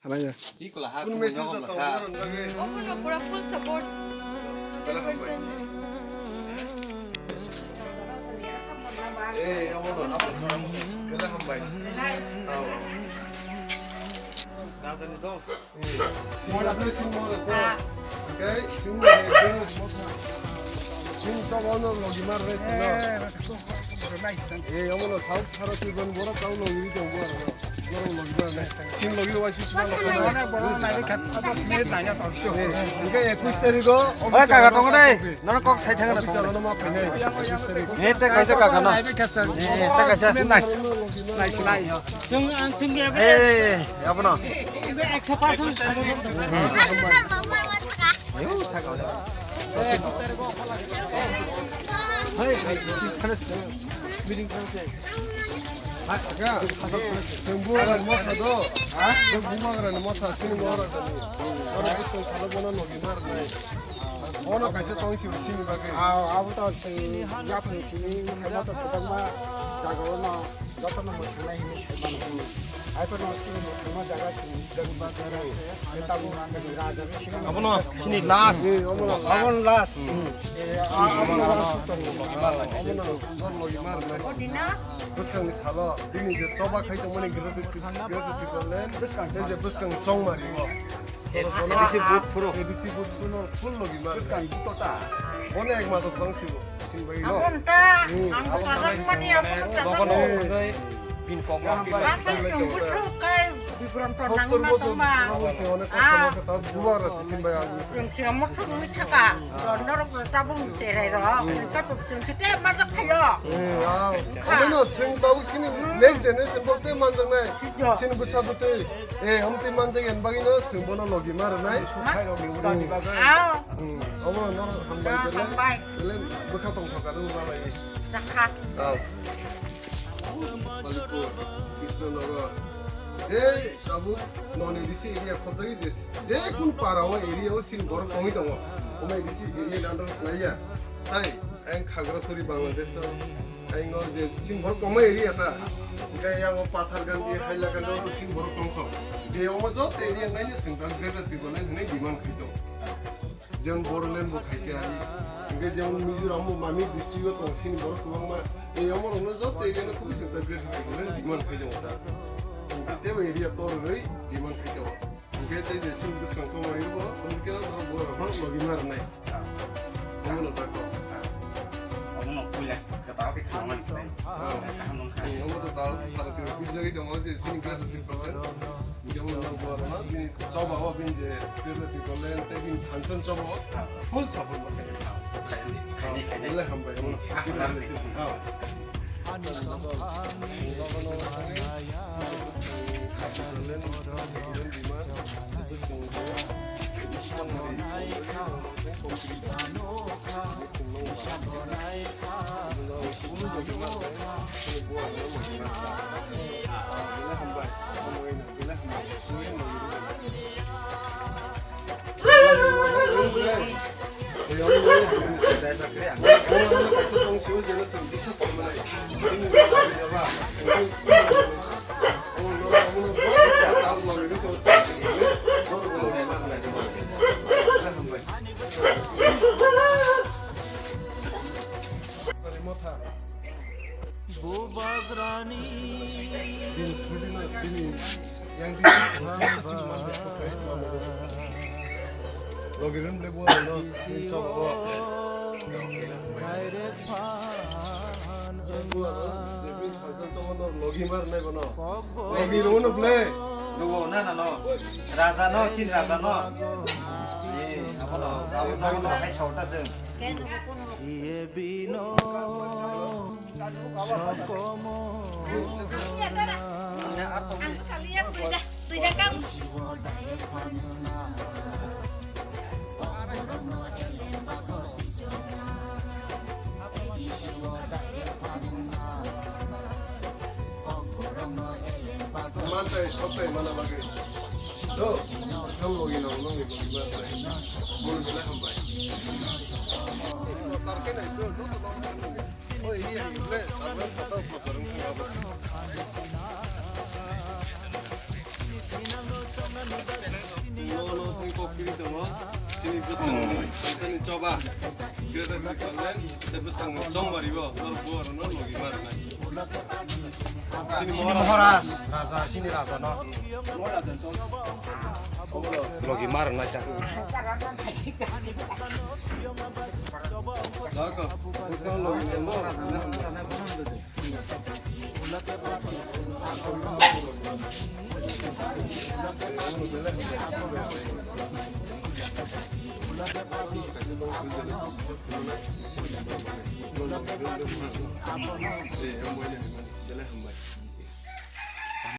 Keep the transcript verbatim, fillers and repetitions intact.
Naya. Kun message da tong, sa. Omono pura full support. Hundred percent. Eh, omono, omono. Bela hambai. Rajani dong. Sing mora, sing mora, sa. Okay, sing mora. Sing chobo no logi mar re, sing no. Eh, omono, sao, saro, tu, bon, bora, sao, logi, tu, bora, no. Bora, logi, mar, ne. Sing logi, wa, si, si, ma, logi, mar. Onek, bora, nai, khat, abo, sini, nai, ya, tor, sio. Eh, okay, ekush tarikh o, oi, kaka, tongo dai. Nono kok sai thangna office tongo. Chalo, ma, phai, ne. Ekush tarikh o. Eh, te kaisa kaka na. Nai, khat, sa. Eh, te kaisa. Nai, nai, nai. Chwng ang chwng ya. Eh, abono. Ekso percent. Hai, hai, meeting khanse. Hai, aga. Chwng bubagrani motha do. Ha? Chwng bubagrani motha, chini mora jani. Oro bwskang salo bono logi mar nai. Bono kaisa tong si sini bagwi. Aw, abo to chwng yaphang sini, hai motor kwbangma jaga o no. Jotono mwthangna hinwi sai mano. Hai phano chini mwthangma jaga chini Gangba Garo. Tei tabuk chini raja ni simi. Abono chini last. Eh, omono last. Abono last. Hmm. Eh, a-, abono last tongo. Omono dor logi mar nai. Bwskangni salo bini je choba khai tongmani gratitude, gratitude le. Tei je bwskang chongmari o. A D C booth phuru. A D C booth phuru full logi mar. Bwskang booth ta. Bono ek mas tong sibo. Sin bai lo. Abon ta, hmm, ang abon ta ta rok mani, abon ta ta rok. Logo no thangwi bin kok ma bin. Ba khai chwng bwswk kai bibron to nang ma tong ma. Sottor bosor, sottor bosor, onek kosto ma khe ta bubar rasi sin bai ang. Chwng chwng mo chwng mi thaka. Ron norok ta bung terai ro. Hmm. Ta tuk chwng khe te ma jak khayo. Eh, ah. Kha. Omono chwng ta sini next generation bo te manjak nai. Yo. Sini bwsa bwtwi. Eh, hamtwi manjak en bagwi no chwng bono logi ma rwnai. Ma? Hmm. Aw. Hmm. Omo no hambai belai. Hambai. Belai bwkha tong thok ka jang ma bai. Jakha. Aw. Malipur, Krishnanagar. Je tabuk non A D C area khobjagwi je, je kun para o area o sin borok tongwi tongo. Omo A D C area ni under o khlaiya. Tai ang Khagrasori Bangladesh o. Ang no je sin borok tongma area ta. Hingke yang o Pathargandi, Hailakandi o sin borok tongkho. Hingke omo joto area naile sing tang Greater Tipraland hinui demand khai tongo. Jemon Bodoland bo khai khe hai. Hingke jemon Mizoram bo mami district o tong sini borok kwbangma. Ei omo rok no joto area no kubui sing tang Greater Tipraland demand khai tongo ta. Hingke tebo area tor rwi demand khai tongo. Hingke tei je sini bwskang chongmani bo, hingke no borok rok no logi ma rwnai. Omo no ta kok. Omo no puila kwtal khe khamani khlai. Ah. Kaham nung kha. Omo to ta sara twi bijagwi tongo je sini Greater Tipraland. Hingke omo no borok no bini choba o bini je Greater Tipraland tei bini thansa ni choba o full support ma khe. Khaini, khaini. Belai hambai omo no. Ah. Bubagrani. Logi rim le bo no, chok bo. Direct fan. Logi mar nai bono. Logi rim no ble. Nugo na na no. Raja no, chin raja no. Eh, abono, abono, abono hai sauta jeng. Iye bino. Mantai, sotai, mana bagwi. Do, sam logi nang nang ni logi mantai. Mun bela hambai. Sarke nai, do, do, do, do. Oh, ini yang ini, apa yang kata pelajaran apa? Nono tei kok kiri tongo, chini bwskangni, chini choba, Greater Tipraland, tei bwskangni chongmaribo, norok buarokno logi ma rwnai. Chini Chini Maharaj. Maharaj, Raja, chini Raja no. Logi ma rwnai cha. Dako, bwskang logi tongo.